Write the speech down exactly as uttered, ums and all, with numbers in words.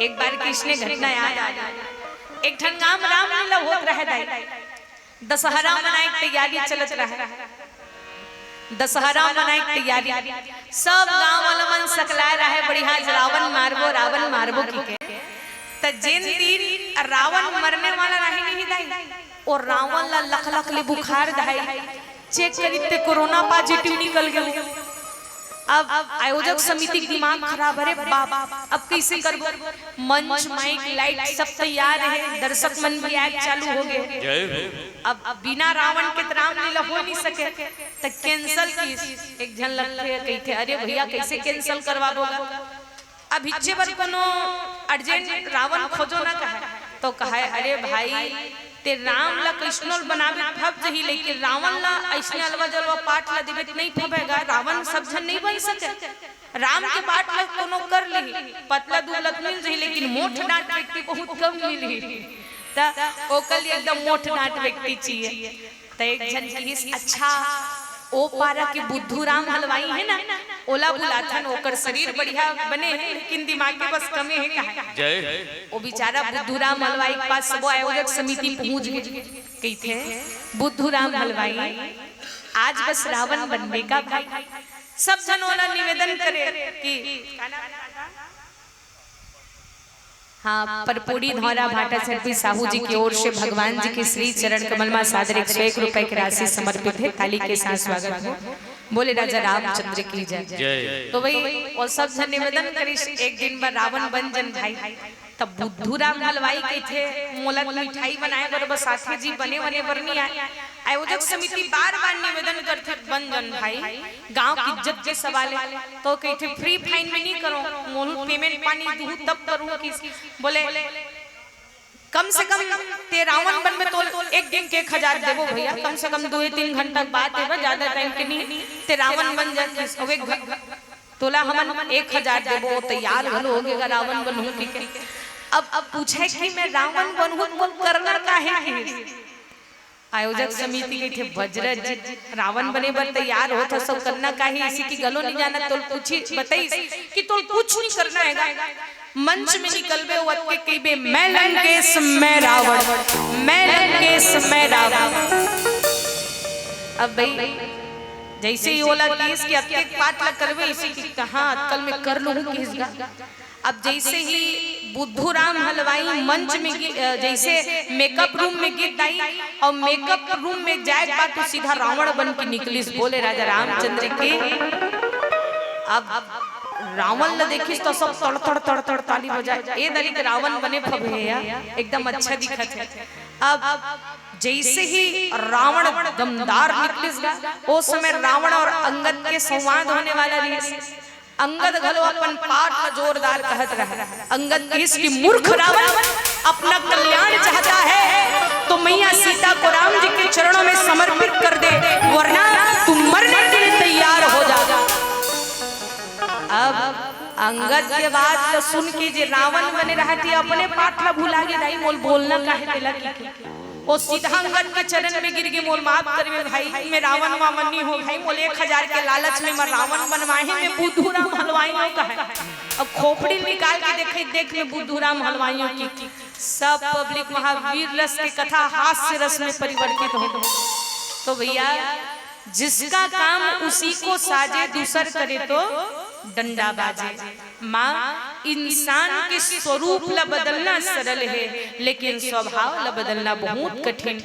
एक बार के इसने घटना याद आ गई। एक ठन गांव रामलीला होत रहे दाई, दशहरा मनाए के तैयारी चलत रहे। दशहरा मनाए के तैयारी, सब गांव वाला मन सकलाए रहे, बढ़िया आज रावण मारबो, रावण मारबो की के। त जेन दिन रावण मरने वाला रहे नहीं दाई, ओ रावण ला लख लख ले बुखार दाई, चेक करी ते कोरोना पॉजिटिव निकल गए। अब आयोजक समिति के दिमाग खराब, अरे बाप, अब कैसे करबो? मंच, माइक, लाइट सब तैयार है, दर्शक मन भी आए चालू हो गए। अब बिना रावण के त रामलीला हो नहीं सके, त कैंसिल की। एक झन लगथे कहिथे, अरे भैया, कैसे कैंसिल करवाबो गा? अब हिच्चे बर कोनो अर्जेंट रावण खोजो ना कहे, तो कहे, अरे भाई, ते राम ला कैसनो बनाबे फब जही, लेकिन रावण ला ऐसने अलवा जलवा पाठ ला देबे त नहीं फबेगा। रावण सब झन नहीं बन सके। राम के पाठ ला कोनो कर लिही, पतला दुबला त मिल जही, लेकिन मोठ डांट व्यक्ति बहुत कम मिलही। त ओकर लिए एकदम मोठ डांट व्यक्ति चाहिए। त एक झन किहिस, अच्छा, ओ पारा के बुद्धू राम हलवाई है ना, ओला बुलाथन, ओकर शरीर बढ़िया बने है, लेकिन दिमाग के बस कमे है कहा। जय। ओ बेचारा बुद्धू राम हलवाई के पास सबो आयोजक समिति पहुंच गए। कहिथे, बुद्धू राम हलवाई, आज बस रावण बनबे का भाई? सब झन ओला निवेदन करे कि हाँ, परपुड़ी धौरा भाटा छरपी साहू जी की ओर से भगवान जी के श्री चरण कमल में सादर एक सौ एक रुपए की राशि समर्पित है। ताली के साथ स्वागत हो। बोले राजा रामचंद्र की जय। जय। तो भाई, वो सब झन निवेदन करिस, एक दिन बर रावण बन जन भाई। तब बुद्धू राम हलवाई कहिथे, मोला मिठाई बनाए बर बस आथे जी, बने वने बर नहीं आए। आयोजक समिति बार बार निवेदन करथे, बन जन भाई, गांव की इज्जत के सवाल है। तो कहिथे, फ्री फाइन में नहीं करो, मोल पेमेंट पानी दूहू तब करूँ कि बोले, कम से कम ते रावण बनबे तो एक दिन के एक हजार देबो भैया, कम से कम दो तीन घंटा के बात है, ज्यादा टाइम के नहीं। ते रावण बन जा किस, अब एक घ-, तोला हमन एक हजार देबो, तैयार घलो हो गएगा रावण बनहूं की के। अब, अब पूछे कि मैं रावण बनहूं तो करना का है कि? आयोजक समिति कहिथे, बजरज जी, रावण बने बर तैयार होत हस, सब करना का है, इसी की गलो नहीं जाना, तोल पूछी, बताइस कि तोल कुछ नहीं करना है। मंच में निकलबे, वो अतके कहिबे, मैं लंकेश, मैं रावण, मैं लंकेश, मैं रावण। अब भाई, जैसे ही ओला किहिस कि अतके पाठ ला करबे, इसी की कहाँ अतकल में कर लूँ किहिस गा। अब जैसे ही बुद्धू राम हलवाई मंच में गि-, अ, जैसे मेकअप रूम में गिर दाई और मेकअप रूम में जाए के बाद तू सीधा रावण बन के निकलिस, बोले राजा रामचंद्र की। अब रावण ला देखिस तो सब तड़ तड़ तड़ तड़ ताली बजाए, ए दरी के रावण बने फबे या, एकदम अच्छा दिखत है। अब जैसे ही रावण दमदार निकलिस गा, ओ समय रावण और अंगद के संवाद होने वाला रहिस। अंगद घलो अपन पाठ ला जोरदार कहत रहे। अंगद किहिस कि मूर्ख रावण अपना कल्याण चाहता है तो मैया सीता को राम जी के चरणों में समर्पित कर दे, वरना तू मरने के लिए तैयार हो जा। अब अंगद के बात ला सुन के जे रावण बने रहती, अपने पाठ ला भुला गे, दाई मोल बोलना काहे तेला की। ओ सीधा अंगद के चरण में गिर गे, मोल माफ करबे भाई, मैं रावण वावण नहीं हो भाई, मोल एक हजार के लालच में मैं रावण बनवाए हे, मैं बुद्धू राम हलवाई हो कहे। अब खोपड़ी निकाल के देखे, देख मैं बुद्धू राम हलवाई हो की। सब पब्लिक महावीर रस के कथा हास्य रस में परिवर्तित हो गए। तो भैया, जिसका काम उसी को साजे, दूसर करे तो डंडा बाजे। माँ, इंसान के स्वरूप ला बदलना सरल है, लेकिन स्वभाव ला बदलना बहुत कठिन।